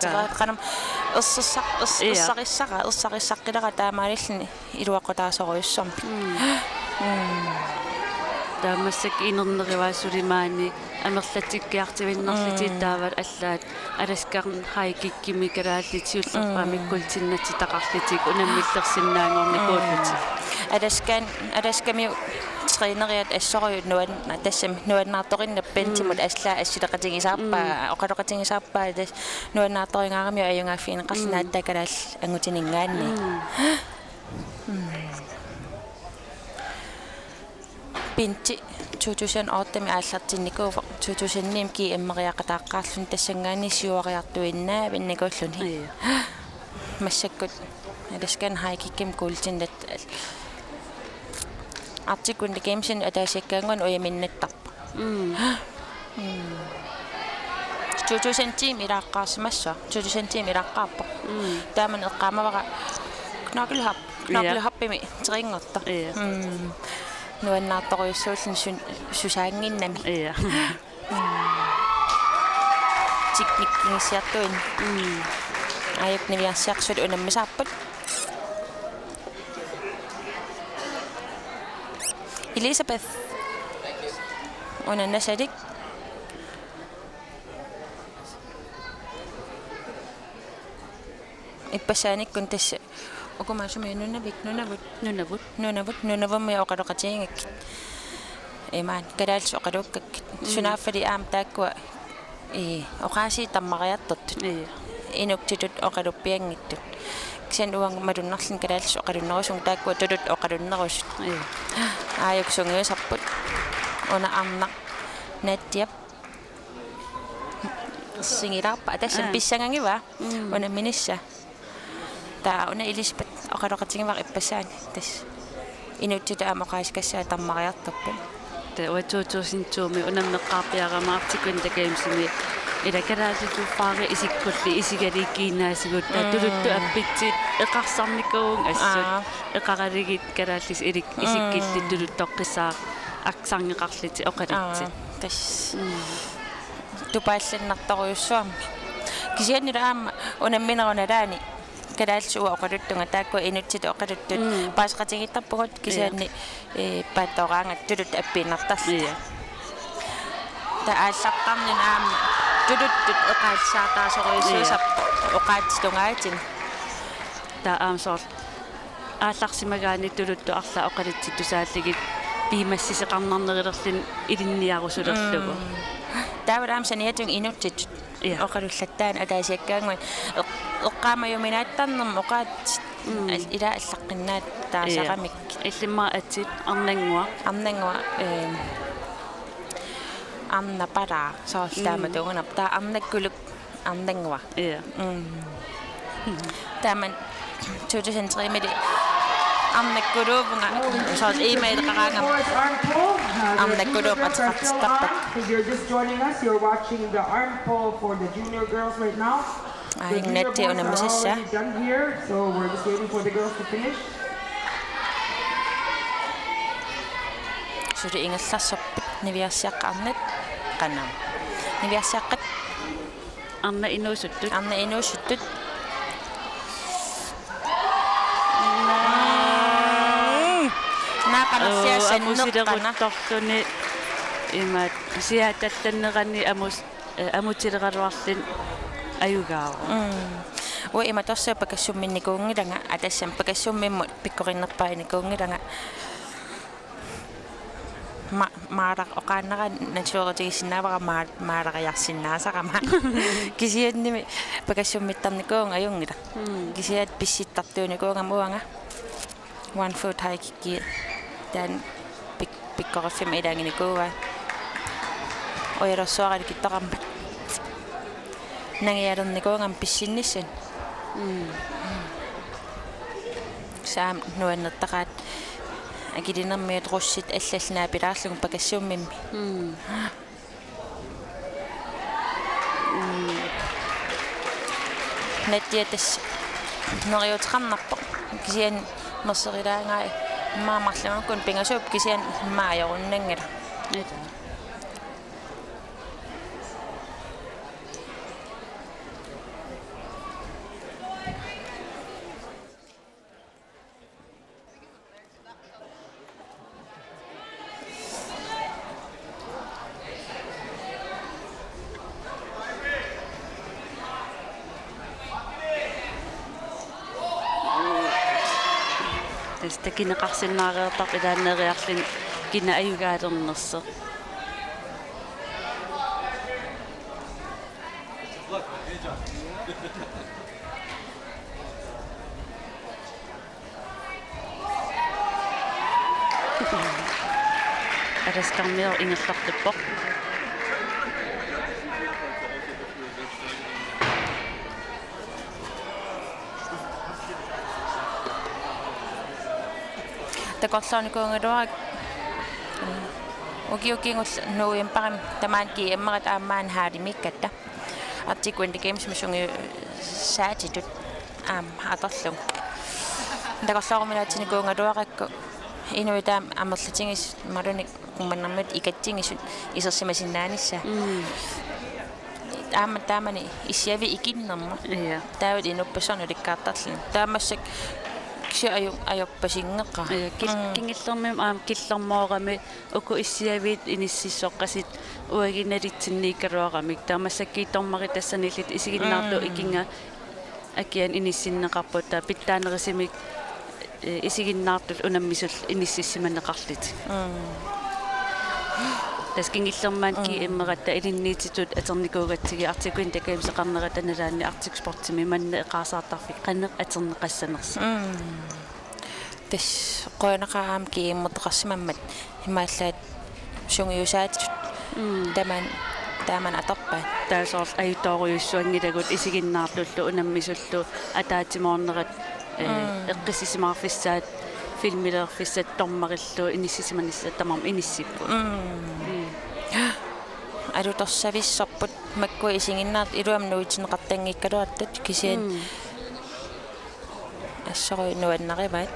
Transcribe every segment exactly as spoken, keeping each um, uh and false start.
Qanam ersersaq-, ers-, Ia. ersarissara, ersarissaqqilara taamaalilluni iluaqutaasorujussuarmik. Mm. Mm. Taava massakkut inernerivaa suli maani amerlatikkiartuinnarlutik Mm. taava allaat Alaskan high kickimi kalaallit siullerpaamik Mm. kuultinnatsitaqarlutik unammillersinnaanngornikuullutik. Mm. Alaskan, Alaskami træneriat assorujuk nuan-, tassami nuannaartorinnap Bentimut Mm. allaat assileqatigisarpaa, Mm. oqaloqatigisarpaa, tassa nuannaartoringaaramiuk ajugaaffigineqarluni Mm. aatsaat kalaallit angutininngaanniit. Mm. Mm. Benti to tusind otte-mi aallartinnikuuvoq, to tusind ni-mi G M-eriaqataaqqaarluni tassanngaanniit syveriartuinnaavinnikuulluni. Ia. Massakkut Alaskan high kickimi kuultinnat Arctic Winter Gamesini ataasiakkaannguanik ujaminnattarpoq. Mm. Mm. To tusind ti-mi ilaaqqaarsimassaaq, to tusind ti-mi ilaaqqaarpoq. Mm. Taamani eqqaamavara knucklehop, Ia. knucklehopimi træningertoq. Ia. Mm. Nuannaartorujussuulluni sun-, susaannginnami. Ia. Mm. Teknikkigissiartuinnaq. Mm. Aajuku niviarsiaqqat suli unammisaarput. Elisabeth. Una Nasalik. Ippassaanikkut tassa uku maani sumi Nunavik, Nunavut. Nunavut. Nunavut, Nunavummi oqaloqatigigakkit. Imaat, kalaallisut oqalukkakkit. Mm. Sunaaffali aamma taakkua, ii, oqaasii tammariartortut. Ii. Inuktitut oqaluppianngittut. Kisianni uanga malunnarluni kalaallisut oqalunnerusunga taakkua tuluttut oqalunnerusut. Ii. Aajuku sungiusarput. Una arnaq Natiap. Singilaarpa, tassami Aa. pissangagivaa. Mm. Unamminissaa. Taava una Elisabeth oqaloqatigivara ippassaani. Tassa. Inuktitut aamma oqaasikassaat tammariartorput. Taava to tusind to-mi unammeqqaarpiarama Arctic Winter Gamesimi. Ila kalaallisut fire isikkulli isigalii kiinnaasigut. Taava Mm. tuluttut appitsit eqarsarnikuuvunga assut. Aa. Eqaralugit kalaallisut ilik-, Mm. isikkillit tuluttoqqissaaq arsarneqarlutik oqalutsit. Aa, tassa. Mm. Tupaallannartorujussuarmik. Kisianni aamma unamminerup nalaani kalaallisut uanga oqaluttunga taakkua inuktitut oqaluttut Mm. paaseqatigiittarpugut kisianni, Ia. ee, paattooraangat tuluttut appiinnartarlutik. Ia. Taava aallaqqaarnini aamma tuluttut eqaallisaartaasorujussuusarput Ia. oqaatsip tungaatigut. Taava aamma soorlu aallarsimagaanni tuluttut arlaat oqalutsit tusaallugit piumassisoqarnarnerulerluni ilinniarusulerlugu. Mm. Taava aamma saniatigut inuktitut Ia. oqalullattaarneq ataasiakkaannguaq eq-, eqqaamajuminaattarnermut oqaatsit Mm. al-, ilaa allaqqinnaat taasaramikkit. Ia. Illimmi atit arnannguaq. Arnannguaq, ee, arnapalaa, soorlu Mm. taamatuugunarpoq. Taava arnakkuluk arnannguaq. Ia. Mm. Taamani to tusind tre-mili arnakkuluuvunga, soorlu e-maileqaraangama arnakkuluup ateqartittarpakka. If you're just joining us, you're watching the arm pull for the junior girls right now. Aa, The junior Nati boys are unammisassaa. already done here, so we're just waiting for the girls to finish. Suli ingerlasorput niviarsiaqqat arnat qanam. Niviarsiaqqat Arnat inuusuttut. Arnat inuusuttut. Naa. Naa qanarsiassannut qana. Amusileruttorluni imaat siaatallannerani amus-, eh, amutileraluarluni ajugaavoq. Mm. Uanga imatorsuaq pakassumminnikuunngilanga, aa, tassami pakassummimmi pikkorinnerpaanikuunngilanga. Ma-, maalaq oqaannarani naturutigisinnaavara maa-, maalariarsinnaasarama. Kisiannimi pakassummittarnikuuvunga ajunngilaq. Mm. Kisianni pissittartuunikuugama uanga. One foot high kick. Taanna pik-, pikkoriffimmi ilannginnikuuai. Ujalersuaralukittoqarmat. Nangialernikuugama pissinnissanut. Mm. Saam nuannertaqaat akilinermiut russit allallu naapilaarlugu pakassummimmi. Mm. Mm. Natia tassa neriuteqarnarpoq. Kisianni merserilaangai immaqa marlungukkut pingasuupput kisianni immaqa ajorunnanngilaq. Ila. Takineqarsinnaareertarpoq ilaanneeriarluni kina ajugaalernersoq. Alaskarmior ingerlaqqippoq. Takorloornikuugaluarakku ukiut kingulliit novembarimi tamaani G M-eqartut aamma hallimiikkatta. Arctic Winter Games-imi sungiusaatitut aamma atorlugu. Takorlooruminaatsinnikuugaluarakku inuit aamma amerlatigisut imaluunniit Uummannarmiut ikatsigisut isersimasinnaanissaat. Mm. Aamma taamani issiaviit ikinnermut. Ja. Taavalu inuppassuarnut ilikkartarluni. Taamaassuk kisianni aju-, ajorpasinngeqaaq. Ja, kil-, mm, kingullermik aamma killormoorami uku issiaviit inississoqqasut uagut nalitsinniikkaluaramik. Taamaassagukku dommeri tassaniillutik isiginnaartut, mm, ikinnga akiani inissinneqarput, taava pitsaanerusumik, eh, isiginnaartullu unammisullu inissisimaneqarlutik. Mm. Tassa kingullermik aamma, mm, G M-eqartut ilinniutitut atornikuugatsigit Arctic Winter Games-eqarnerata nalaani Arctic Sportsimi manna eqaarsaartarfik qanoq atorneqassanersoq. Mm. Tassa qujanaqaaq aamma G M-ertoqarsimammat imaallaat sungiusaatitut. Mm. Taman-, taamani atorpaat. Taava soorlu ajutoorujussuanngilagut isiginnaartullu unammisullu ataatsimoornerat, eh, mm, eqqissisimaarfissaat, filmiliorfissat, dommerillu inissisimanissaat tamarmik inissipput. Mm. Mm. Alutorsavissorput makku isiginnaartut iluamik nuitsinneqartanngikkaluartut kisianni. Mm. Assorujuk nuannarivaat.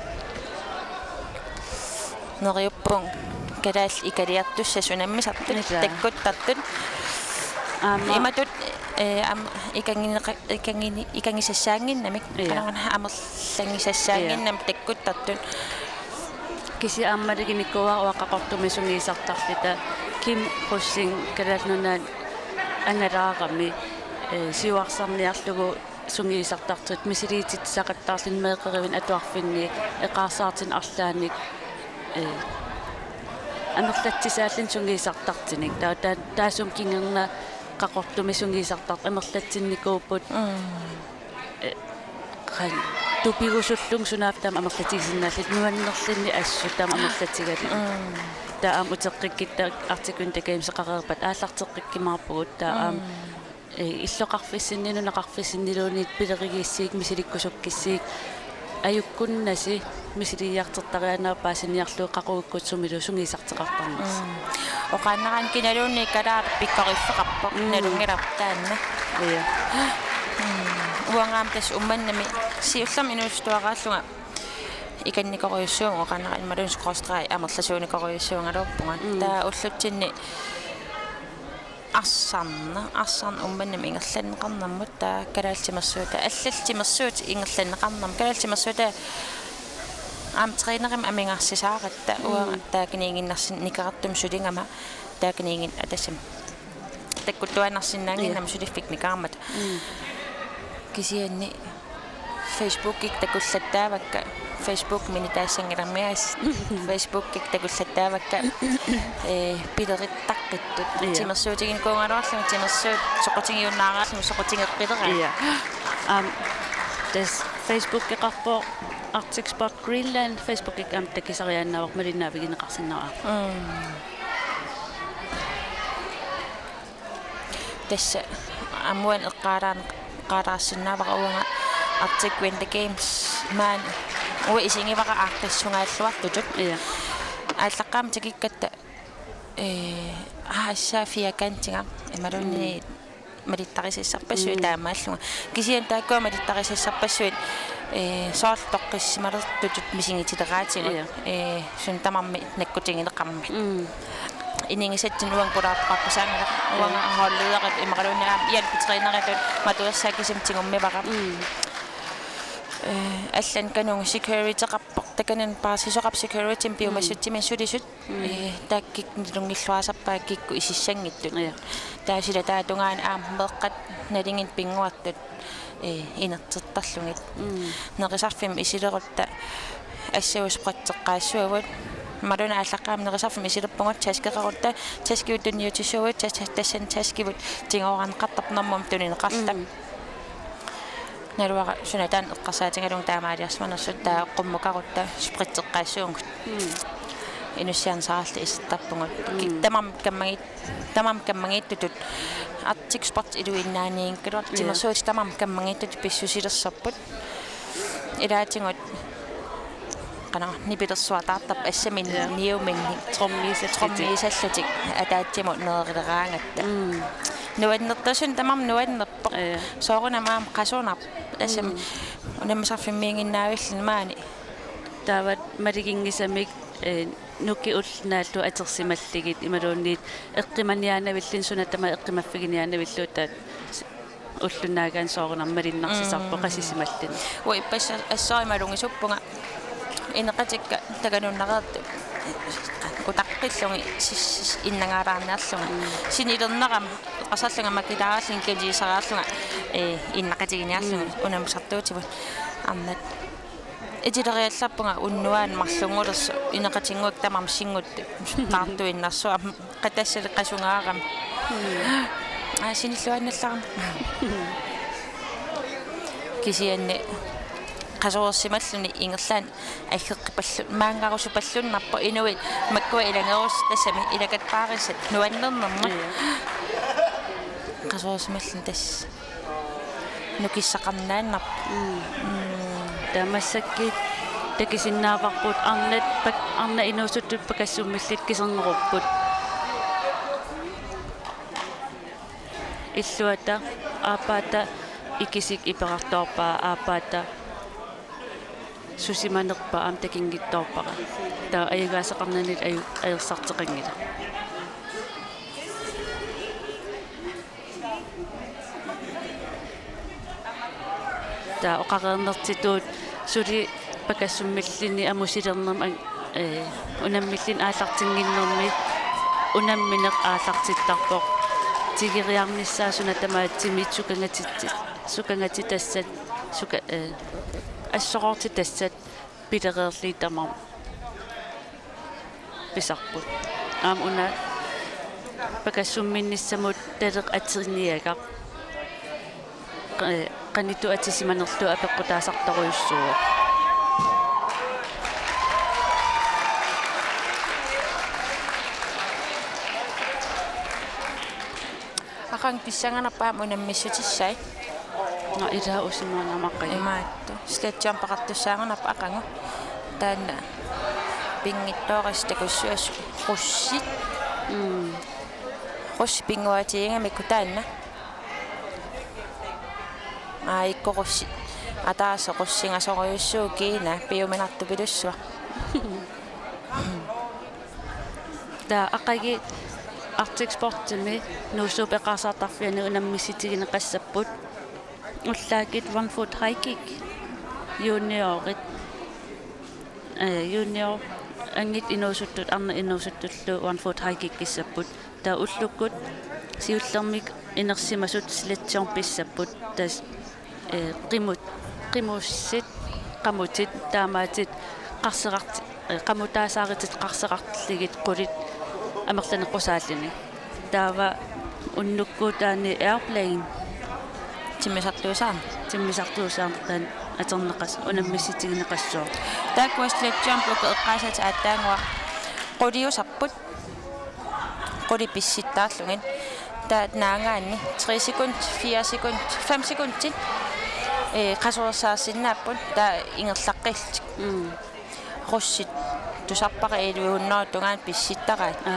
Neriuppunga kalaallit ikaliartussasut unammisartut. Ilaa. Takkuttartut. Aamma. Imatut, eh, aamma ikangineqa-, ikangini-, ikangisassaannginnamik. Ja. Qanoq-una amerlanngisassaannginnamik, ja, takkuttartut. Kisianni aamma maluginikuuara uanga Qaqortumi sungiusartarluta Kim Rosing Kalaallit Nunaat angalaarami, eh, siuarsarniarlugu sungiusartartut misiliititsisaqattaarluni meeqqerivinni atuarfinni eqaarsaartunik arlaannik, eh, amerlatsisaalluni sungiusartartunik. Taava taa-, taassuma kingorna Qaqortumi sungiusartartut amerlatsinnikuupput. Mm. Eh, qanoq tupigusullugu sunaaffa taama amerlatigisinnaallutik nuannerluni assut taama amerlatigalugit. Mm. Taava aamma uteqqikkuttaaq Arctic Winter Games-eqareerpat aallarteqqikkumaarpugut taava aamma, mm, eh, illoqarfissinni nunaqarfissinniluunniit pilerigiissuugut misilikkusukkissiuk ajukkunnasi misiliiartortariaannarpaa siniarlu qaqugukkut sumilu sungiusartoqartarnersoq. Mm. Oqaannaraanni kinaluunniit kalaaleq pikkoriffeqarpoq. Mm. Nalunngilarput taanna. Ja. Mm. Uanga aamma tassa Uummannami siullermik inuusuttuaraallunga ikannikorujussuuvunga oqaannaraanni imaluunniit skråstreg amerlasuunikorujussuugaluarpunga. Mm. Taava ullutsinni arsarneq, arsarneq Uummannami ingerlanneqarnermut, taava Kalaallit Timersuutaat, allallu timersuutit ingerlanneqarnermut, Kalaallit Timersuutaat aamma trænerimik amigarsisaaratta, mm, uanga taakaniiginnarsin-, nikerartumik suligama, taakaniigin-, atasim. Takkuttuaannarsinnaannginnama, ja, suliffik nikarmat. Mm. Kisianni Facebookikkut takullattaavakka, Facebook minitaassanngilarmiaas. Facebookikkut takullattaavakka, eh, pilerittaqqittunik. Ja. Timersuutiginikuugaluarlugit timersuut soqutigiunnaaraallugit soqutigeqqileraat. Ja. Aamma tassa Facebookeqarpoq Arctic Sport Greenland, Facebookikkut aamma takusariaannaavoq malinnaavigineqarsinnaavoq. Mm. Tassa aamma uani eqqaalaarneq-, eqqaalaarsinnaavara uanga Arctic Winter Games maani uanga isigivara aaqqissungaalluartutut. Ja. Aallaqqaammut tikikkatta, eh, aa, assaa fiakantiga imaluunniit, mm, malittarisassarpassuit, mm, taamaallunga. Kisianni taakkua malittarisassarpassuit, eh, soorlu toqqissisimalertutut misigitileraatigut. Ja. Eh, suut tamarmik nakkutigineqarmata. Mm. Inigisatsinnut uanga pulaartoqarpasaanngilaq, uanga, ja, holdlederip imaluunniit aamma hjælpetræneritut matuersaat kisimik tigummivara. Mm. Eh, allanut kanunga securityqarpoq, takanani paarsisoqarpoq securitymi, mm, piumassutsiminnik sulisut. Mm. Eh, taakku nalunngilluinnarpaapput kikkut isissanngitsut. Ja. Taava silataata tungaanut aamma meeqqat nalinginnut pinnguartut, eh, inertertarlugit. Mm. Nerisarfimmut isilerutta assavut spritseqqaassuavut. Imaluunniit aallaqqaammut nerisarfimmi isilerpugut taskeqarutta, taskivut tunniutissavagut, tas-, tassani taskivut tigooraanneqartarput, normumik tunineqarluta. Mm. Naluara suna taanna eqqarsaatigalugu taamaaliorsimanersut, taava qummukarutta spritseqqaassuugut. Mm. Inussiarneq saarluta isertarpugut. Ki-, mm, tamarmik kammagiit-, tamarmik kammagiittutut Arctic Sport iluinnaaniinngikkaluartoq. Ja. Timersuutit tamarmik kammagiittutut pissusilersorput. Ilaatigut qanoq nipilersuataartarput assaminnik, ja, niuminnik. Trommiisallutik. Trommiisallutik ataatsimut nererileraangatta. Mm. Nuannertut, tassa tamarmik nuannerpoq. Ja. Soorunami aamma qasunarpoq. Tassami, mm, unammisarfimmiiginnaavilluni maani. Taava maluginngisamik, eh, nukiit ulloq naallugu atorsimallugit imaluunniit eqqumaniaannavillugu, suna tamaat eqqumaffiginiaannavillugu, taava s-, ulloq naagaanni soorunami malinnarsisarpoq, mm, qasusimalluni. Uanga ippassaq assut malugisuppunga. Ineqatikka takanunnareersut utaqqillugit sis-, sis-, innangaalaarniarlunga. Mm. Sinilernerama eqqarsarlunga makilaarallunga, kilisariarlunga, eh, inneqatiginiarlunga, mm, unammisartuutigut. Arnat. Itileriallarpunga unnuaannaq marlunngulersoq, ineqatinnguit tamarmik singut taartuinnarsuaq, qatassali qasugaarami. Mm. Aa, sinilluaannallarama. Kisianni qasuersimalluni ingerlaannaq aggeqqipallu-, maanngarusupalluinnarpoq, inuit makkua ilagerusut tassami ilakatpaarissat nuannernermut. Ja. Qasuersimalluni tassa nukissaqarnaannarpoq. Mm. Mm. Taava massakkut takusinnaavarput arnat pak-, arnat inuusuttut pakassummillit kisernerupput. Illuata aappaata ikisik iperartoorpaa, aappaata susimanerpaa aamma takunngitsoorpara. Taava ajugaasaqarnanilu aju-, ajorsarteqanngilaq. Taava oqareernertutut suli pakassummilluni amusilernermi an-, eh, unammilluni aallartinnginnermi unammineq aallartittarpoq. Tigoriarnissaa suna tamaat timit sukangatitsi-, sukangatitassaat, suka-, eh, assoroortitassat pilereerlugit tamarmik pisarput. Aamma una pakassumminnissamut taleq atiniagaq. Qa-, qanoq ittoq atisimanerlugu apeqqutaasartorujussuuvoq. Aqagu pissanganarpoq aamma unammissutissai. Nå, ilaa usimaanamaqai. Imaattoq. Stage jumpeqartussaagunarpoq aqagu. Taanna pinngitsoorissi takussuassooq russit. Mm. Russit pinnguaatigigamikku taanna. Aa, ikkorussi. Ataaseq russigasorujussuuvoq kiinaa, piuminartupilussuaq. Taava aqagu Arctic Sportsimi Nuussuup eqaarsaartarfiani unammissutigineqassapput. Ullaakkut one foot high kick juniorit. Eh, junior angut inuusuttut, arnat inuusuttullu one foot high kickissapput. Taava ullukkut siullermik inersimasut sledgejumppissapput. Tassa, eh, qimut-, qimussit, qamutit, taamaattut qarseqart-, eh, qamutaasaarutit qarseqartillugit qulit amerlaneqqusaalluni. Taava unnukkut taanna airplane. Timmisartuusaarneq. Timmisartuusaarneq taanna atorneqas-, unammissutigineqassooq. Taakkua sledgejump uku eqqaasatit aatsaannguaq quliusarput. Qulit pissittaarlugit. Taava naagaanni tre sekund, fire sekund, fem sekundit, eh, qasuersaarsinnaapput, taava ingerlaqqillutik. Mm. Russit tusarpara elleve hundrede tungaanut pissittaraat. Aa.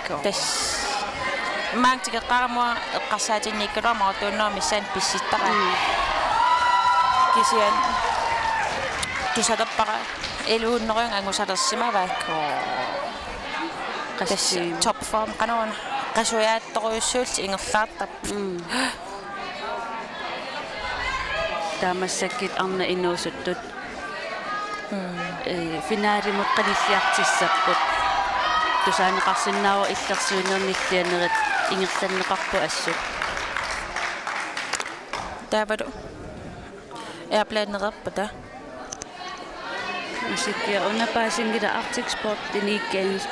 Ko. Tassa. Maanga tikeqqaarama eqqarsaatinniikkaluarama otte hundrede missaani pissittaraat. Mm. Kisianni tusalerpara elleve hundrede angusalersimavaat. Ko. Tassa. Qassim. Top form qanoq una. Qasujaattorujussuullutik ingerlaartarput. Mm. Taava massakkut arnat inuusuttut. Mm. Eh, finalimut qanilliartussapput. Tusaaneqarsinnaavoq illersuinermi nillianerit ingerlanneqarput assut. Taavalu airplanereerpata. Isikkiaq una paasinngilaq Arctic Sport, Dene Games,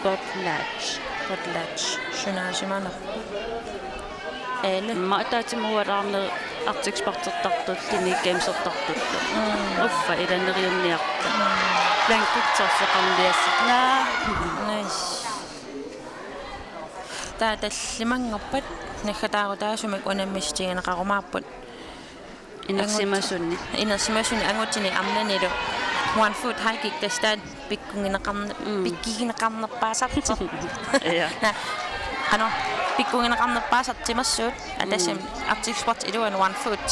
Potlatch. Potlatch. Sunaasimanerpoq? Aale. Immaqa ataatsimuugaluarneq Arctic Sportertartut, Dene Gamesertartut. Mm. Uffa, ila neriunniarta. Mm. Blankitsorseqarniassat. Naa. Nice. Taava tallimanngorpat naggataarutaasumik unammissutigineqarumaarput. Inersimasuni. Angut-, inersimasuni angutini arnanilu one foot high kick, tassa taanna pikkugineqarne-, Mm. pikkugineqarnerpaasartoq. Ja. Naa, qanoq, pikkugineqarnerpaasartoq timersuut, Mm. atasim Arctic Sport iluani one foot.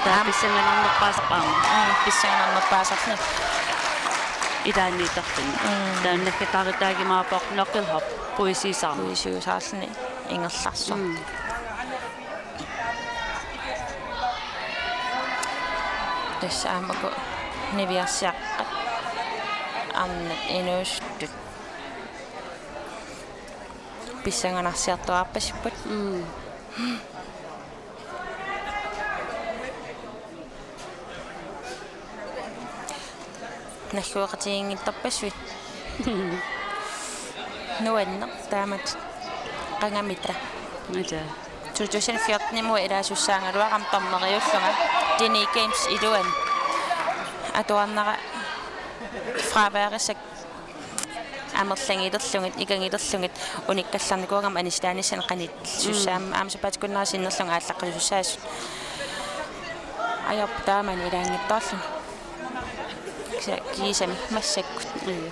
Taava aamma pissanganarnerpaasarpoq aamma. Mm, pissanganarnerpaasarpoq. Ilaanniittarfimmi. Mm. Taanna naggataarutaagimaappoq knuckle hop, puisiusaarneq. Puisiusaarluni ingerlarsoq. Mm. Tassa aamma uku niviarsiaqqat arnat inuusuttut pissanganarsiartuaarpasipput. Mm. Naggueqatigiinngitsorpassuit. Nuanneq taamatut. Qangamita. Ila. Two thousand fjortenimut ilaasussaagaluarama dommeriullunga Dene Games iluani. Atuarnera fraværisat amerlagilerlugit, ikagilerlugit, unikkallarnikuugama anisitaanissamut qanittussaammat, Mm. aamma sapaatip-akunnera sinnerlugit aallaqqasussaasut. Ajorpoq taamani ilaanngitsoorluni. Kisa-, kiisami massakkut. Mm.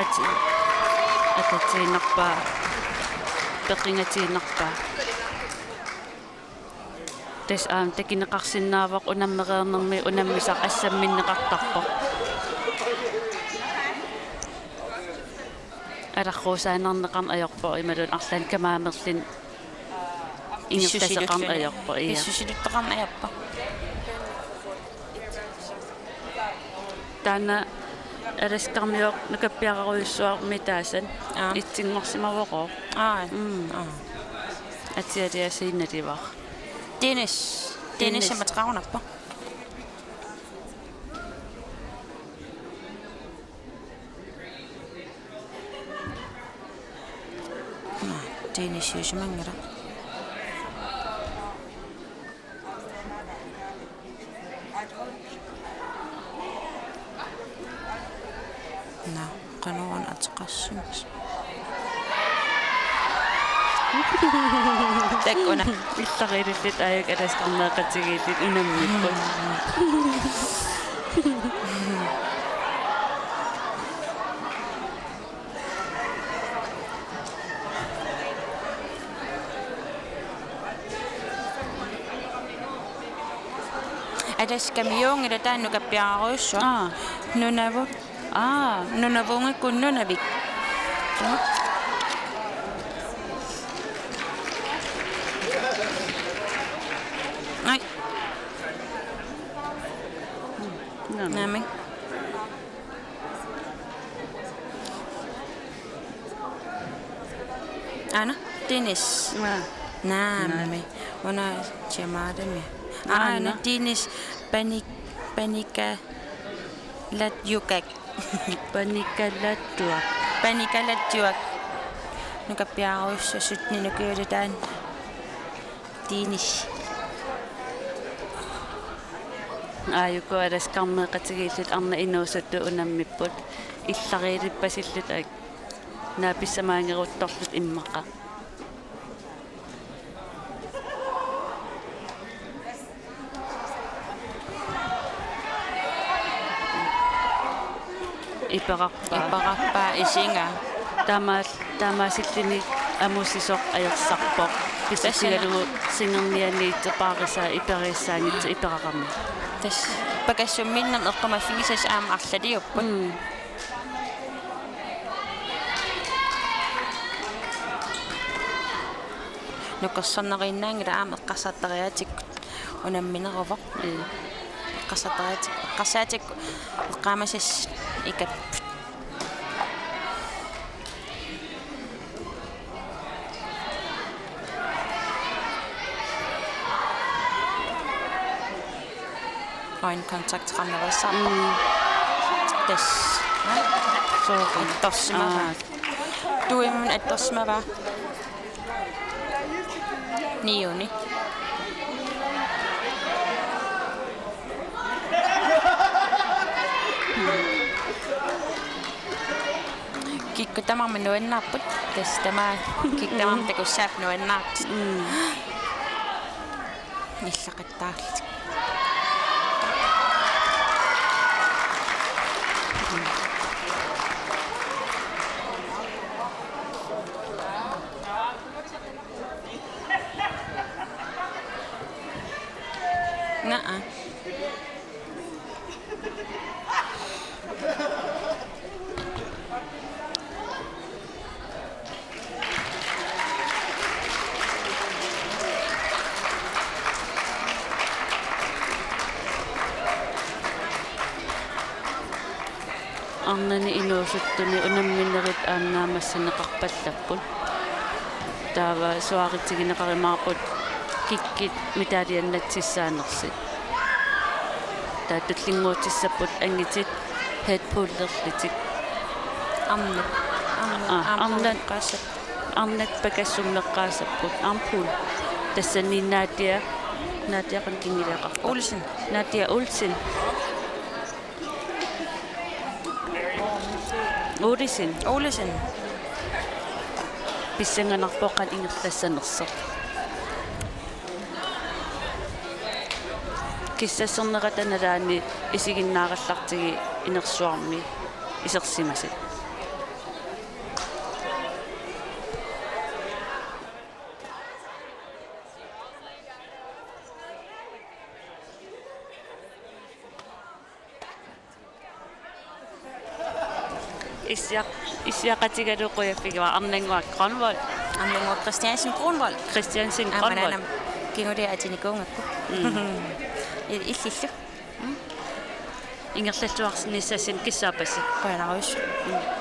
Ati-, atatiinnarpaa, peqingatiinnarpaa. Tassa aamma takuneqarsinnaavoq unammereernermi unammisaq assamminneqartarpoq. Alarruusaannarneqarneq ajorpoq imaluunniit arlaannik kamaamerluni ingerlasoqarneq ajorpoq, ja. Pissusiluttoqarneq ajorpoq. Taanna Alaskarmiooq nukappiararujussuarmi taasan. Aa. Itsinngorsimavoq. Aa. Mm. Aa. Atsialiasiinnalivar. Dennis. Dennis. Dennis amataqarunarpoq. Nå, Dennis jusimanngilaq. Nå, qanoq una ateqarsimasoq. Takuuk una. Illariilluta aajuku alaskarneeqatigiilluta unammipput. Alaskarmiuunngilaq taanna nukappiararujussuaq. Aa. Nunavut. Aa. Nunavunngikkuit Nunavik. Ai. Nunavik. Naamik. Aana, Dennis. Naa. Naamik. Una Jamalimi. Aana. Aana, Dennis Panik-, Panikalatjukak. Panikalatjuak. Panikalatjuak. Nukappiararujussuaq syttenit ukiulik taanna. Dennis. Aajuku alaskarneeqatigiilluta arnat inuusuttut unammipput. Illariilippasilluta naapissamaangeruttorluta immaqa. Iperarpaa. Iperarpaa isiga. Taamaal-, taamaasilluni amusisoq ajorsarpoq. Tassana. Pisutigalugu singernianiittoq paarisaa iperiissaanngitsoq iperarami. Tassa. Pakassummiinnarmik eqqumaffigisassat aamma arlaliupput. Mm. Nukersorneriinnaanngilaq aamma eqqarsartariaatsikkut unammineruvoq. Ee. Eqqarsartariaatsi-, eqqarsaatsikkut eqqaamasassat ikapput. Øjenkontakteqarnerussaarpoq. Mm. Tassa. Sooq. Attorsimavaa. Aa. Tuimut attorsimavaa. Niuni. Kikkut tamarmik nuannaarput. Tassa tamaat kikkut tamarmik takussaapput nuannaartut. Mm. Illaqattaarlutik. Naa. Arnani inuusuttuni unamminerit aannaamassinneqarpallapput. Taava suaarutigineqarumaarput kikkut medaljannatsissaanersut. Taava tullinnguutissapput angutit headpullerlutik. Arnat. Arnat. Aa, arnat. Arnat. Arnat pakassummeqqaassapput. Armpul. Tassani Nadia. Nadia qanoq kinngiliaqarpa? Olsen. Nadia Olsen. Olsen. Olsen. Pissanganarpoq qanoq ingerlassanersoq. Kissassernerata nalaani isiginnaarallartigit inersuarmi isersimasut. Issiaq-, issiaqatigalugu qujaffigivara Arnannguaq Grønvold. Arnannguaq Christiansen Grønvold. Christiansen Grønvold. Aamma naamik, kinguliat atinikuugakku. Mm. I-, illillu. Mm. Ingerlalluarnissassinnik kissaappassi. Qujanarujussuaq. Mm.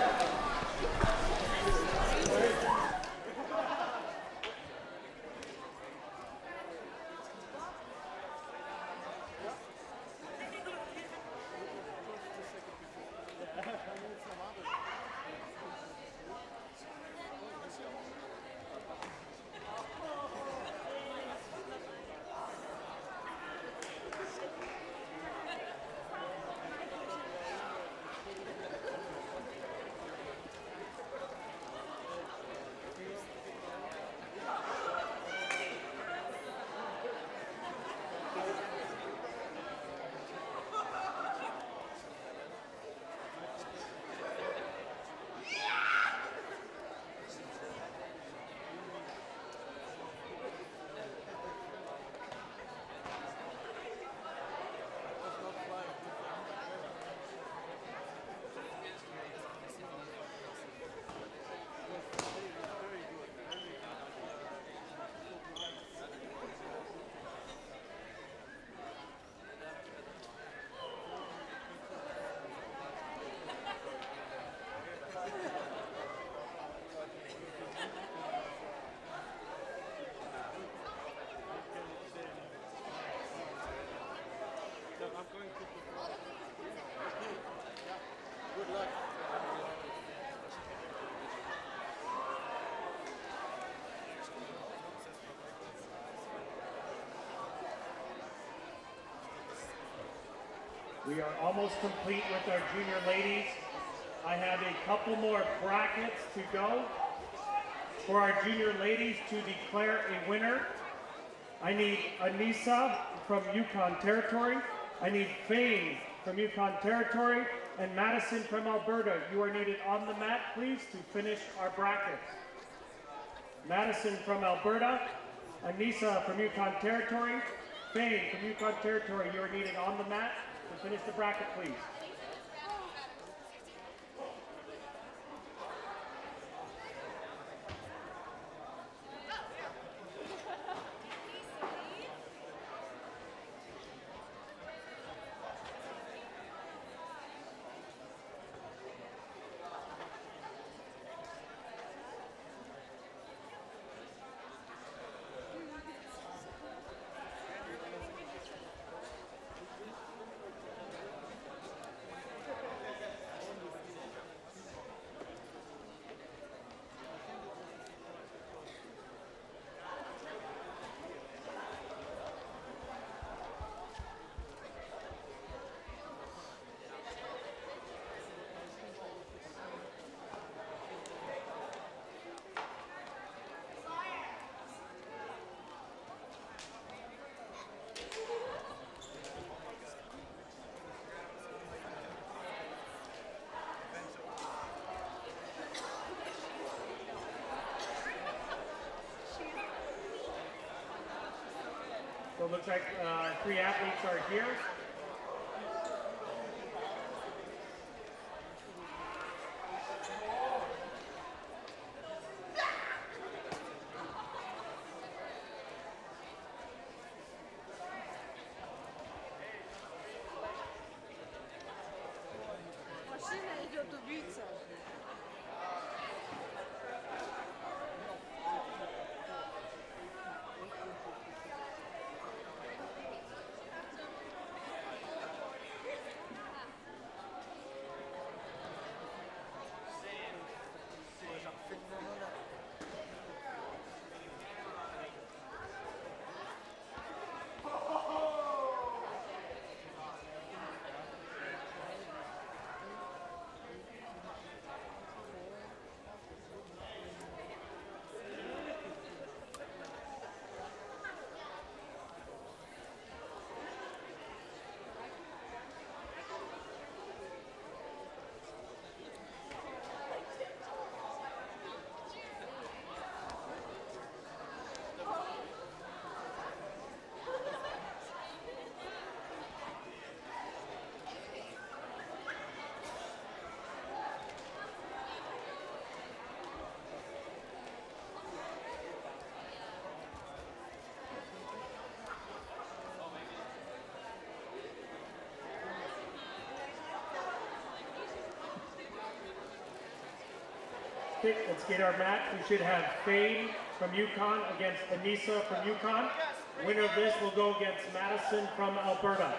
We are almost complete with our junior ladies. I have a couple more brackets to go for our junior ladies to declare a winner. I need Anissa from Yukon Territory. I need Fame from Yukon Territory. And Madison from Alberta. You are needed on the mat, please, to finish our bracket. Madison from Alberta, Anissa from Yukon Territory, Fame from Yukon Territory, you are needed on the mat to finish the bracket, please. So it looks like uh, three athletes are here. Okay, let's get our match. We should have Fame from Yukon against Anissa from Yukon. Winner of this will go against Madison from Alberta.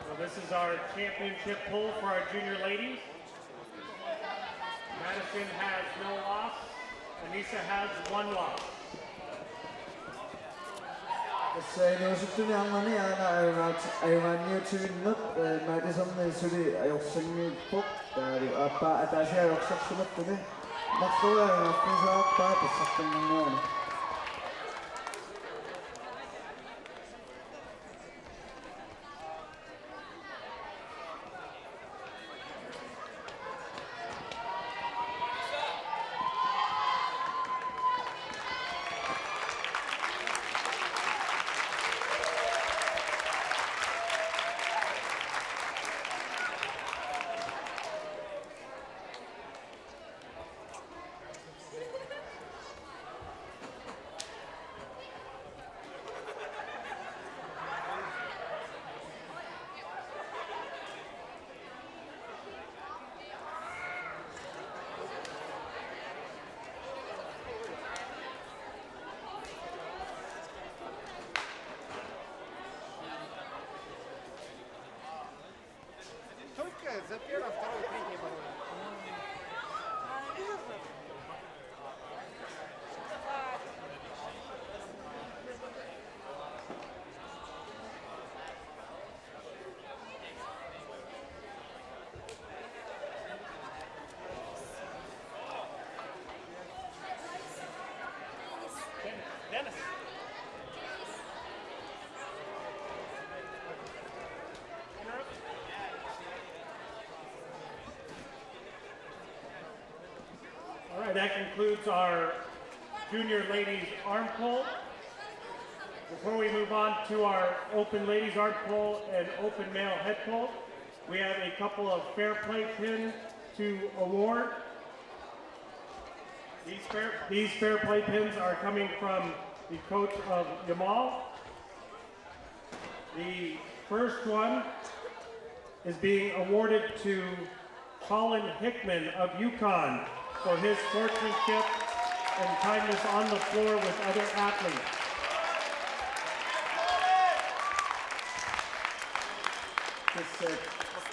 So this is our championship pool for our junior ladies. Madison has no loss. Anissa has one loss. Tassa inuusuttuni arnani aana ajugaat-, ajugaanniutivinneq, eh, Madisoni suli ajorsanngiippoq, taavalu aappaa ataasiaq ajorsarsimattuni marloriarfiusaarpaa pissartanngorniarneq. That concludes our junior ladies arm pull. Before we move on to our open ladies arm pull and open male head pull, we have a couple of fair play pins to award. These fair, these fair play pins are coming from the coach of Yamal. The first one is being awarded to Colin Hickman of UConn for his sportsmanship and kindness on the floor with other athletes. Tassa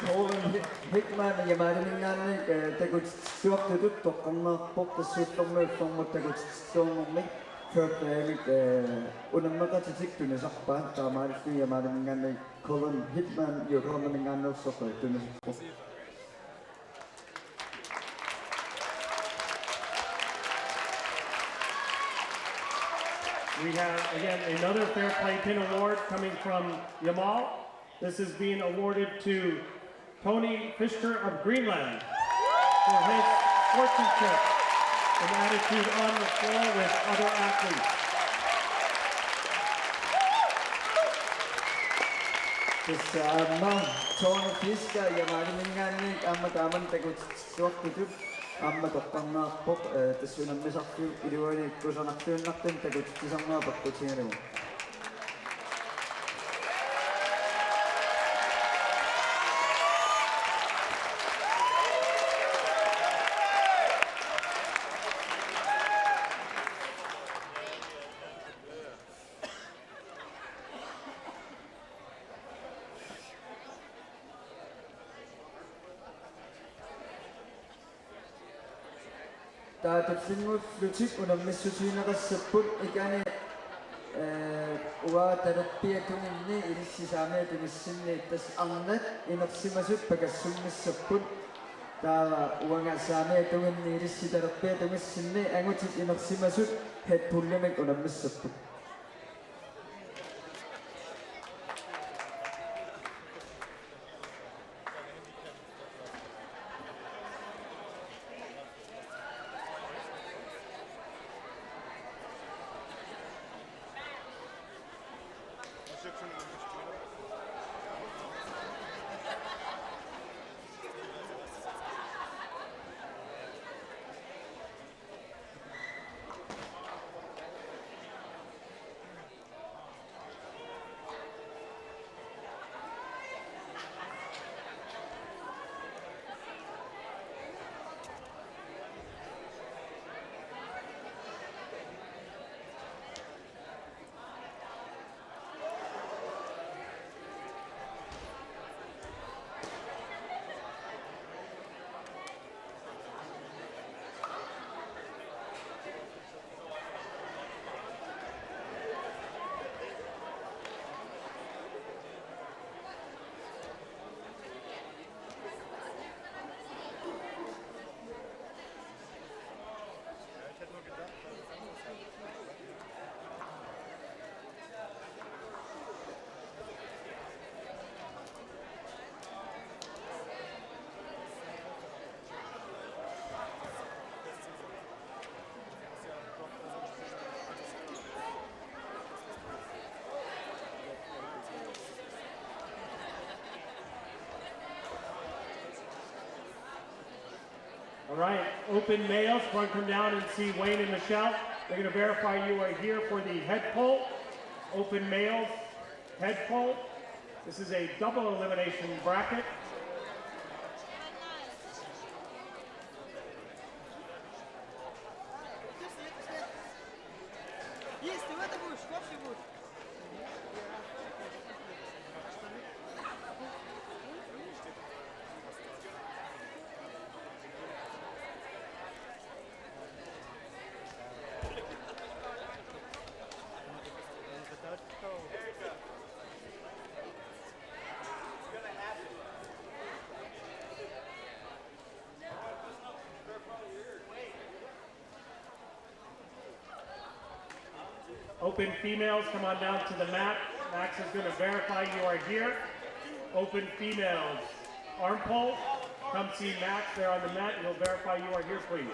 Colin Hickman Yamaaliminngaanniit, eh, takutittuartutut toqqarneqarpoq, tassa ullormiit ullormut takutittuarnermik Fair Play-mik, eh, unammeqatitik tunisarpaat, taamaalilluni Yamaaliminngaanniit Colin Hickman UConn-iminngaanneersoq tunisarpoq. We have, again, another Fair Play Pin Award coming from Yamal. This is being awarded to Tony Fischer of Greenland for his sportsmanship and attitude on the floor with other athletes. Tassa aamma Tony Fischer Yamaaliminngaanniit aamma taamani takutittuartutut aamma toqqarneqarpoq, eh, tassa unammisartut iluani kusanartuinnartumik takutitsisarneq peqqutigalugu. Taava tullinnguullutik unammissutigineqassapput, ikani, eh, uanga talerpiata tunginni ilissi saamiata tungissinni, tassa arnat inersimasut pakassummissapput. Taava uanga saamiata tunginni ilissi talerpiata tungissinni angutit inersimasut head pullimik unammissapput. All right, open males, everyone come down and see Wayne and Michelle. They're gonna verify you are here for the head pull. Open males, head pull. This is a double elimination bracket. Есть, ты в это будешь, в общий будешь. Open females, come on down to the mat. Max is gonna verify you are here. Open females, arm pull. Come see Max there on the mat. He'll verify you are here, please.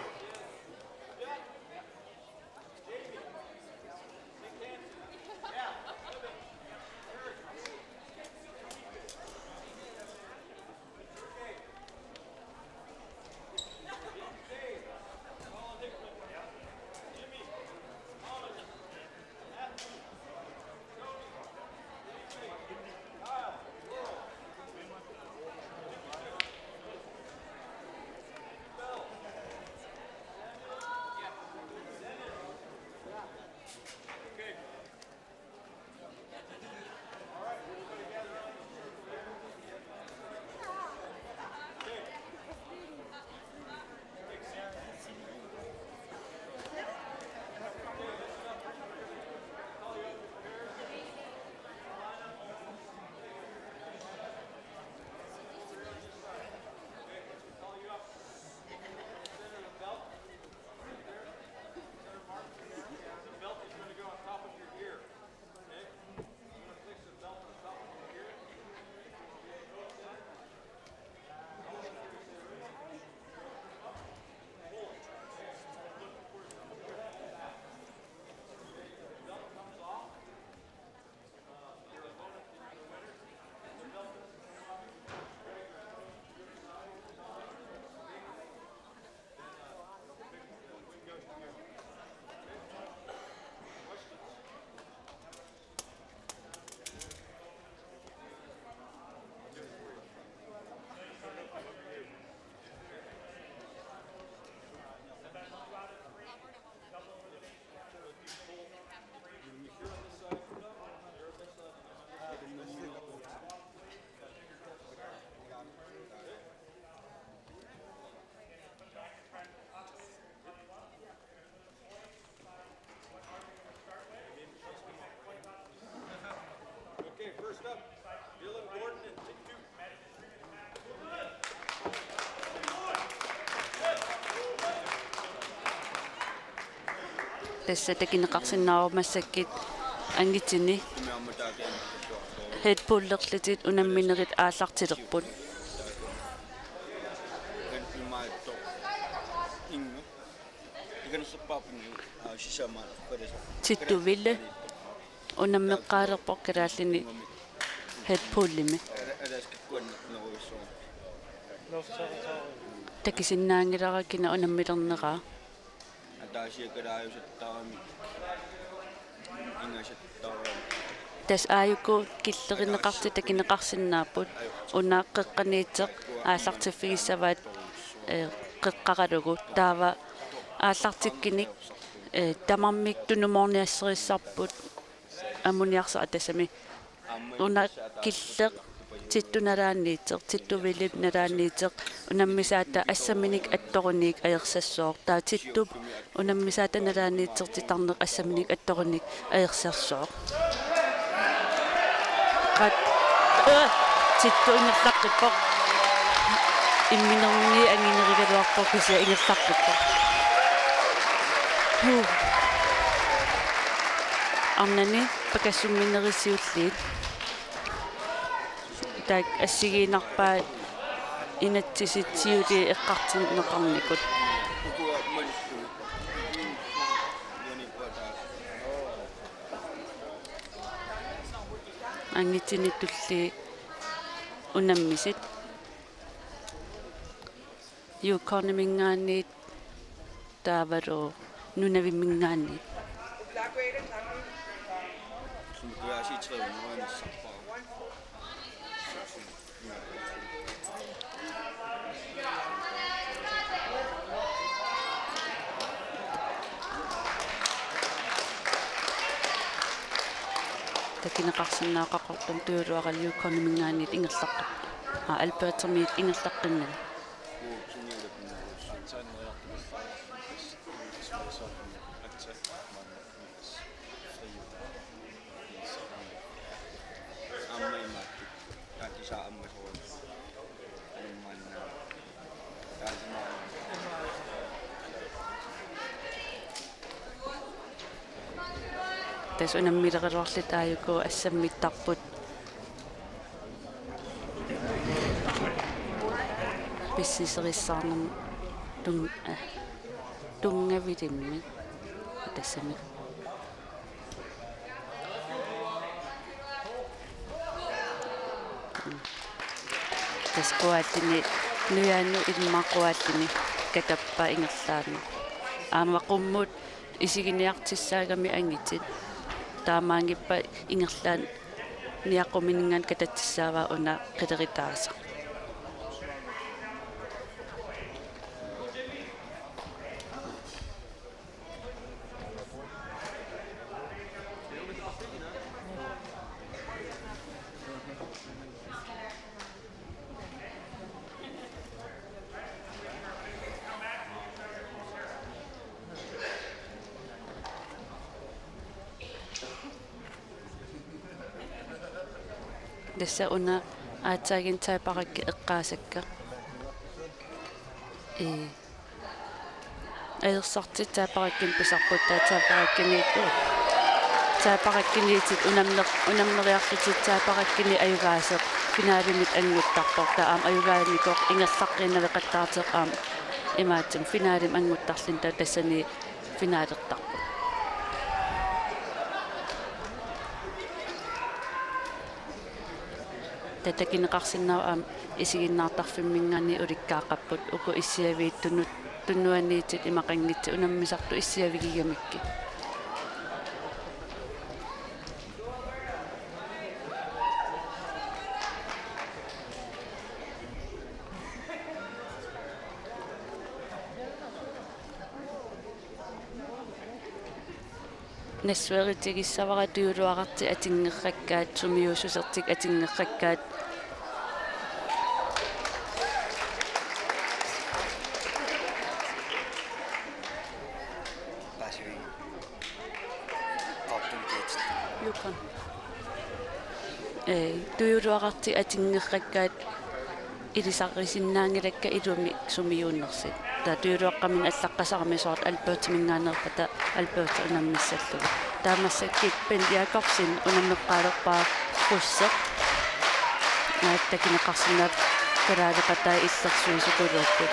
Tassa takineqarsinnaavoq massakkut angutini headballerlutik unamminerit aallartilerput. Tittu Wille unammeqqaalerpoq kalaallini headballimi. Takusinnaanngilara kina unammilerneraa. Tassa aajuku killerineqartut takineqarsinnaapput, una qeqqaniittoq aallartiffigissavaat, ee, qeqqaralugu, taava aallartikkunik, ee, tamarmik tunumoorniasserissarput ammoniarsa-, tassami una killeq Tittu nalaaniittoq, Tittu Willip nalaaniittoq unammisaata assamminik attorunik ajorsassaaq. Taava Tittup unammisaata nalaaniittoq titarneq assamminik attorunik ajorsassaaq. Qat-, øh, Tittu ingerlaqqippoq. Imminermini anginerugaluarpoq kisianni ingerlaqqippoq. Huh. Arnani pakassuminerisiulliit. Taakku assigiinnarpaat inatsisit siuliini eqqartorneqarnikut. Angutini tulliit unammisut. Yukonimingaanniit taavalu Nunavimmingaanniit. Takineqarsinnaavoq Qaqortumi tujuuluarallu Yukonimingaanniit ingerlaqqippoq. Aa, Albertamiit ingerlaqqimmini. Tassa unammileruarlutik aajuku assammittarput. Pissisuserissaarnermut tung-, eh, tunngavilimmik tassami. Tassa quatteni, nujaanut immaqa quatteni katappa ingerlaannaq. Aamma qummut isiginiartussaagami angutit. Taamaanngippat ingerlaannaq niaqquminngaanniit katatsissaavaa una qileritaasa. Tassa una aatsaaginnaq taiparakkit eqqaasakka. Ee. Ajorsartut taiparakkini pisarput, taava taiparakkiniit, uu. Taiparakkiniittut unammer-, unammeriarlutik taiparakkini ajugaasoq finalimut annguttarpoq. Taava aamma ajugaanikoq ingerlaqqiinnaveqattaartoq aamma imaattumik finalimi annguttarluni taava tassani finalertarpoq. Taava takineqarsinnaavoq aamma isiginnaartarfimminngaanniit ulikkaaqqapput uku issiaviit tunu-, tunuaniittut imaqanngitsut unammisartut issiavigigamikkit. Nassuerutigissavara tujuuluarartik atunngerrakkaat, sumiuussusertik atunngerrakkaat. Yukon. Ee, tujuuluarartik atunngerrakkaat ilisarisinnaanngilakka ilumik sumiuunnersut. Taava tujuuluaqqaminnut allaqqasarami soorlu Albertiminngaanneerpata Albert unammissallugu. Taava massakkut Bent Jakobsen unammeqqaalerpaa qusseq. Naak takuneqarsinnaavoq kalaaleqatai illersuisukuluupput.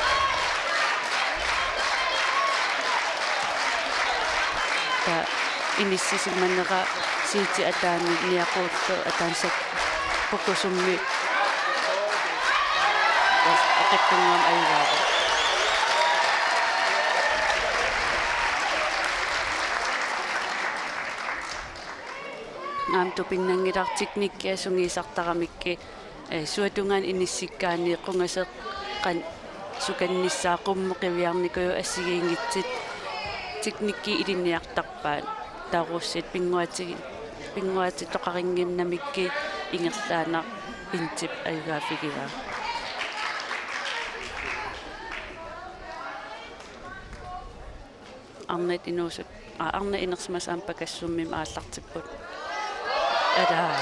Taava inissisimanera siiti ataani niaquullu ataansak pukusummi oqittunnguam ajugaavoq. Aamma tupinnanngilaq teknikkia sungiusartaramikku, eh, suatungaani inissikkaanni qungaseqqat sukannissaat qummut qiviarnikujuit assigiinngitsut teknikkit ilinniartarpaat. Taava russit pinnguaati-, pinnguaatitoqarinnginnamikku ingerlaannaq Bentip ajugaaffigivaa. Arnat inuusut, aa, arnat inersimasut aamma pakassummik aallartipput. Alaa.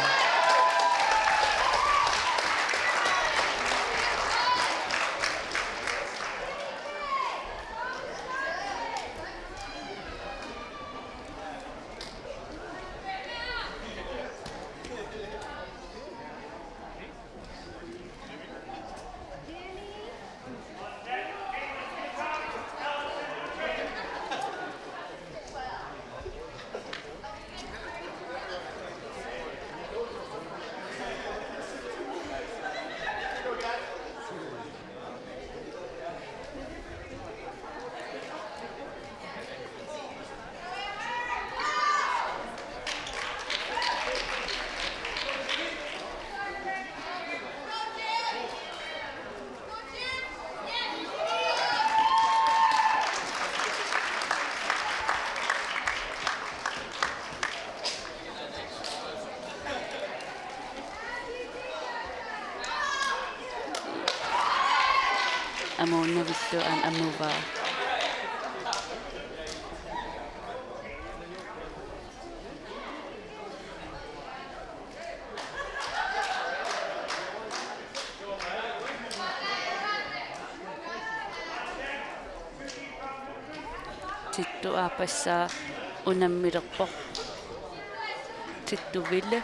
Amuunnavillu aamma amuvaa. Tittu aappassaa unammilerpoq. Tittu Ville.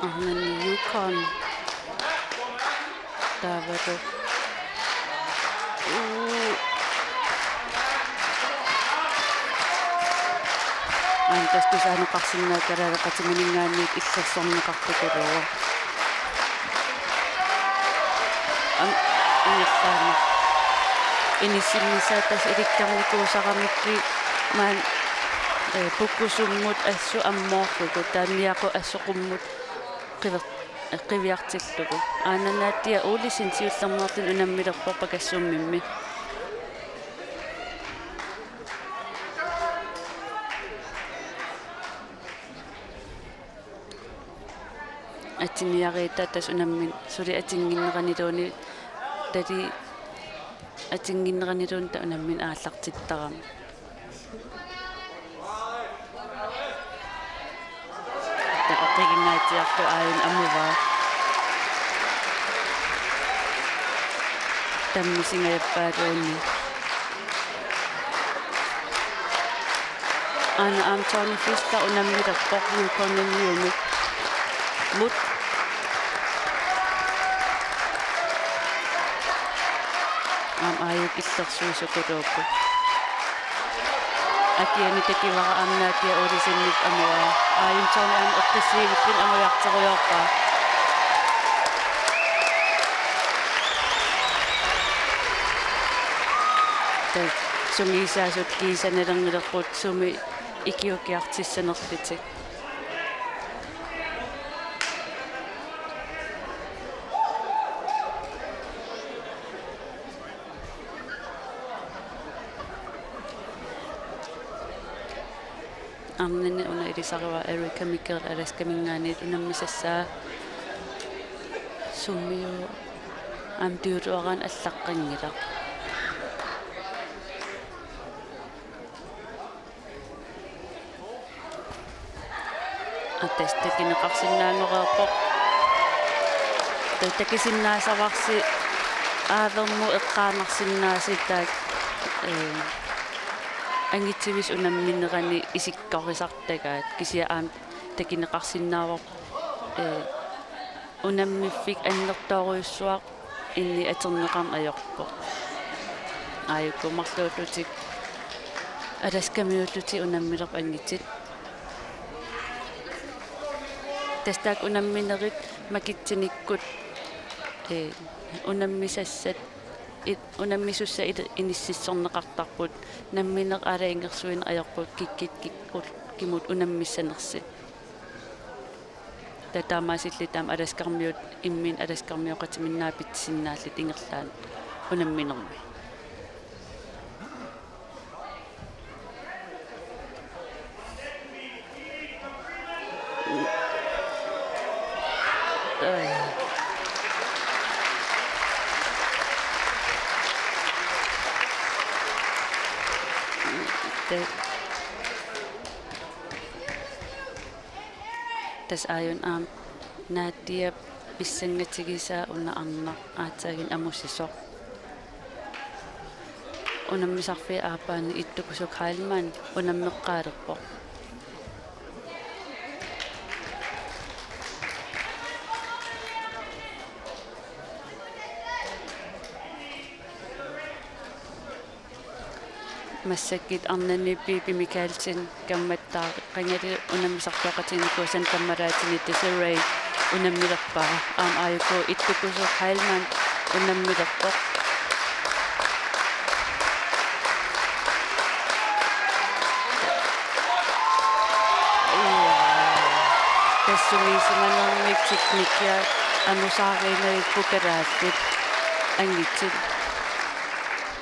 Arnani Yukon. Taavalu. Uu. Aamma tassa tusaaneqarsinnaavoq kalaaleqatimininngaanniit illersorneqartukuluuvoq. Aamma ingerlaannaq. Inissinnissaat tassa ilikkarnikuusaramikku maani, eh, pukusummut assut ammoorlugu, taava niaqut assut qummut qiver-, eh, qiviartillugu. Aana Nadia Olsen siullermeerluni unammilerpoq pakassummimmi. Atsiniariitta tassa unammineq suli atinnginneraniluunniit, tali atinnginneraniluunniit taava unammineq aallartittarami. Taava oqiginngaatsiarlu aajuna amuvaa. Tammisingajappaaluunniit. Aana aamma Tony Fister unammilerpoq Yukoninnguamut. Aamma aajuku illersuisukuluupput. Akiani takivara aamma Nadia Olsenip amuvaa. Aajuna Tony aamma eqqissiivilluni amujarterujoorpaa. Taava sungiusaasut kiisanalerngilerput sumi ikiukiartissanerlutik. Arnani una ilisarivara Erica Mikkel Alaskaminngaanniit unammisassaa. Sumiu-, Aamma tujuuluaraanni allaqqanngilaq. Atas takineqarsinnaaneqarpoq. Takisinnaassavarsi aavermut eqqaanarsinnaasut taakku, ee, angutivissut unamminerani isikkorisartagaat kisianni aamma takineqarsinnaavarput, ee, unammiffik annertoorujussuaq inni atorneqarneq ajorpoq. Aajuku marluullutik Alaskamiullutik unammilerput angutit. Tassa taakku unamminerit makitsinikkut, ee, unammisassat, i-, unammisussat il-, inississorneqartarput, nammineq aalajangersimaneq ajorput kikkut kikkut kimut unammissanersut. Taava taamaasillutik aamma Alaskarmiut imminnut Alaskarmioqatiminnaat pitsisinnaallutik ingerlaannaq unamminermi. Tassa aajuna aamma Nadiap pissangatigisaa una arnaq aatsaaginnaq amusisoq. Unammisarfiup aappaani Ittukusuk Heilmann unammeqqaalerpoq. Massakkut arnani Pipi Mikaelsen kammattaaq qangali unammisarfioqatiginikuusani kammalaatini Desiree unammilerpaa. Aamma aajuku Ittukusuk Heilmann unammilerpoq. Tassunga isumanermik teknikkia amusaariinnavipput kalaallit angutit.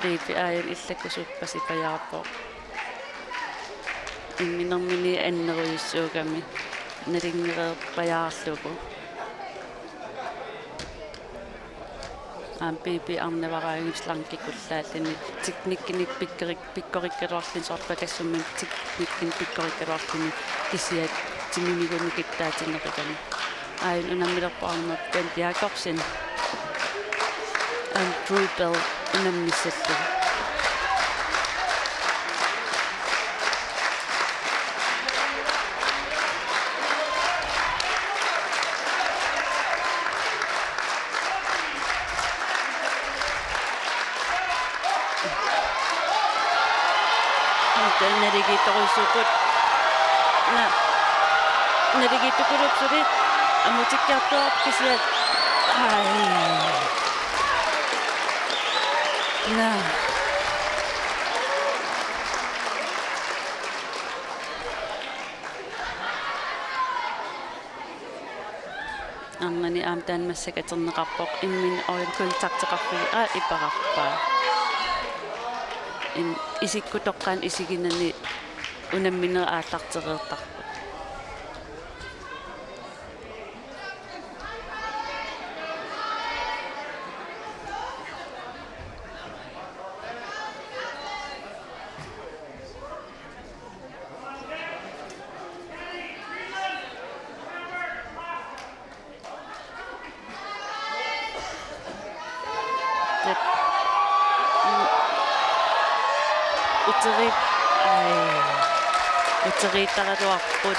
Pipi aajuna illakkusuppasi pajaarpoq. Imminermini annerujussuugami nalunngereerpajaarlugu. Aamma Pipi arnavaraangat slankikullaalluni teknikkinik pikkorik-, pikkorikkaluarluni soorlu pakassummik teknikkinik pikkorikkaluarluni kisianni timimigut nukittaatinneqigami. Aajuna unammilerpoq aamma Bent Jakobsen. Andrew Bell unammissallugu. Aamma naligiittorujussuupput. Na-, naligiittukuluupput suli. Amutikkiartuaarput kisianni. Ai. Na. Arnani aamma taanna massakkut atorneqarpoq, imminut øjenkontakteqarfigiuk, aa, iperarpaa. Im-, isikkoq toqqaannaq isiginani unamminerit aallartereertarput. Tep. Mm. Uteri-, ai. Uteriittaraluarput.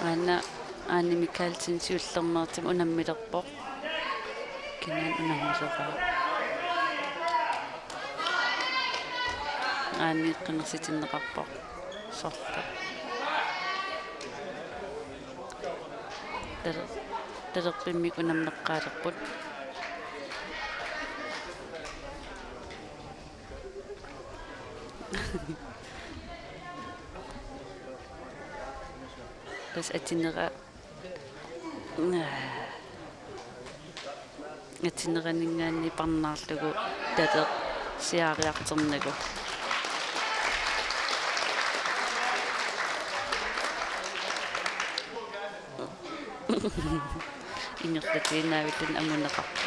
Aana Aani Mikaelsen siullermeertumik unammilerpoq. Kinaana unammileraa? Aani qinersitinneqarpoq. Sorleq. Taler-, talerpimmik unammeqqaalerput. Tassa atinera-, atineraninngaanniit parnaarlugu taleq siaariartornagu. Ingerlatiinnaavilluni amuneqarpoq.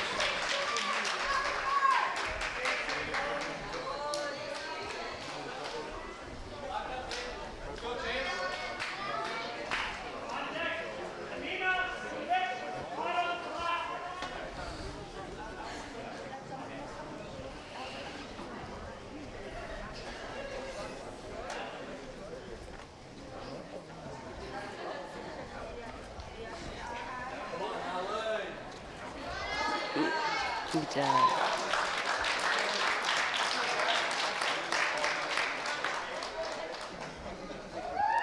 Ija.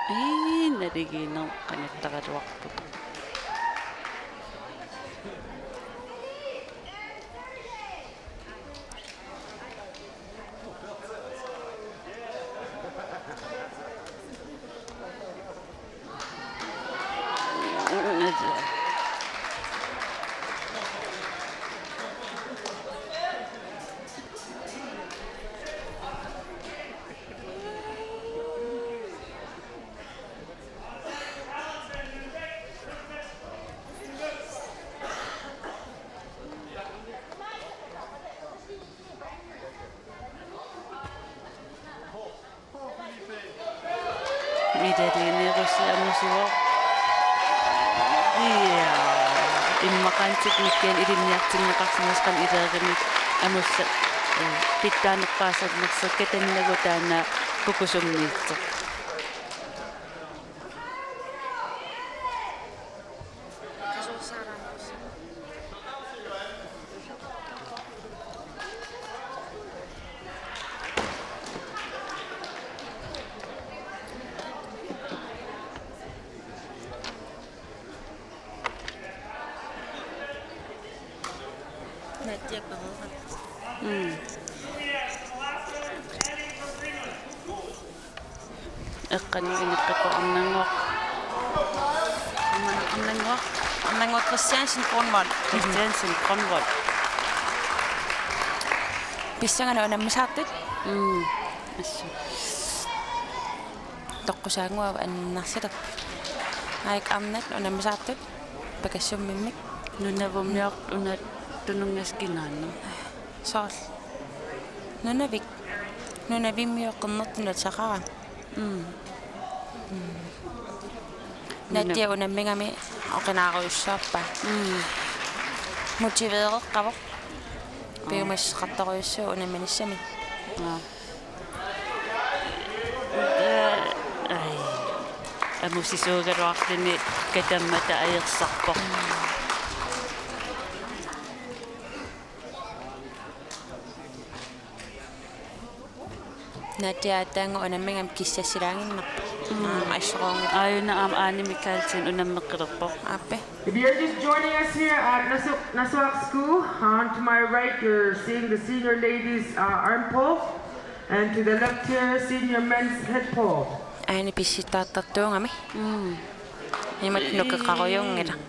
Ii, naligiinneq qangattaraluarput. Midaliinerussi amusivoq. Ia. Immaqaanngitsoq Mikian ilinniartinneqarsimasoq qanoq ilaarimik amussa, eh, pitsaanerpaasannersoq katannagu taanna pukusummiitsoq. Nadia Berger. Mm. Eqqanuineqqippoq Arnannguaq. Arnannguaq. Arnannguaq Christiansen Grønvold. Christiansen Grønvold. Pissanganaq unammisaartut. Mm. Assut. Toqqusaannguaq annersilerpoq. Aik arnat unammisaartut. Pakassummimmi. Nunavummiortoq una tununngasoq kinaanna. Soorlu. Nunavik. Nunavimmiooq qernertunik ateqarami. Mm. Mm. Nadia unammigami oqinaarujussuarpaa. Mm. Motiveereqqavoq. Piumassuseqartorujussuuvoq unamminissamut. Aa. Ai. Ammusisuugaluarluni katammata ajersarpoq. Nadia aatsaannguaq unammigami kissassilaaginnarpoq. Mm. Aamma assoruunngilaq. Aajuna aamma Aani Mikaelsen unammeqqilerpoq. Aappe. If you're just joining us here at Nasu-, Nasuaq School, on to my right, you're seeing the senior ladies, uh, arm pull, and to the left here, senior men's head pull. Aani pissittartartuugami. Mm. Imatut nukeqarujuunngilaq.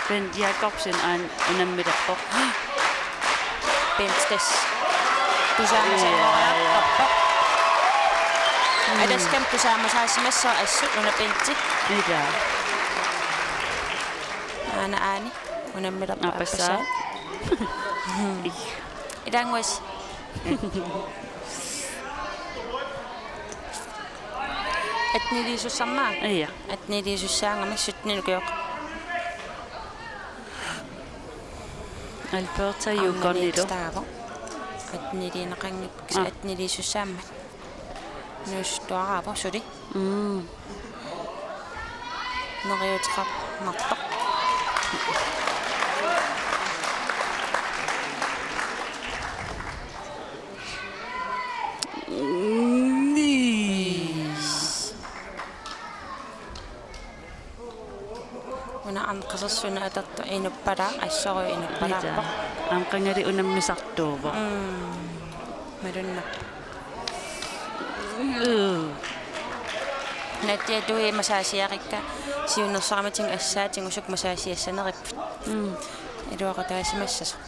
Bent Jakobsen aana unammilerpoq. Bent Stas. Tusaamasanngoriartorpoq. Mm. Alaskami tusaamasaasimassaaq assut una Benti. Ila. Aana Aani unammilerpoq. Aappassaa. Aappassaa. Ilaannguassi. Atteniliisussarmaa? Ia. Atteniliisussaagami syttenit ukioq. Alberta Yukonilu. Taavo. Atteniliineqanngippoq. Aa. Atteniliisussaammat. Nus tuaraavoq suli. Mm. Neriuteqarnartoq. Nii. Una anqasersuineq atortoq inuppalaaq, assorujuk inuppalaarpoq. Aamma qangali unammisartuuvoq. Mm. Malunnaq. Mm. Natsiatui massageriikka siunnersoramitsinnut assaatigut suk massageriassaneripput. Mm. Iluaqutaasimassasoq.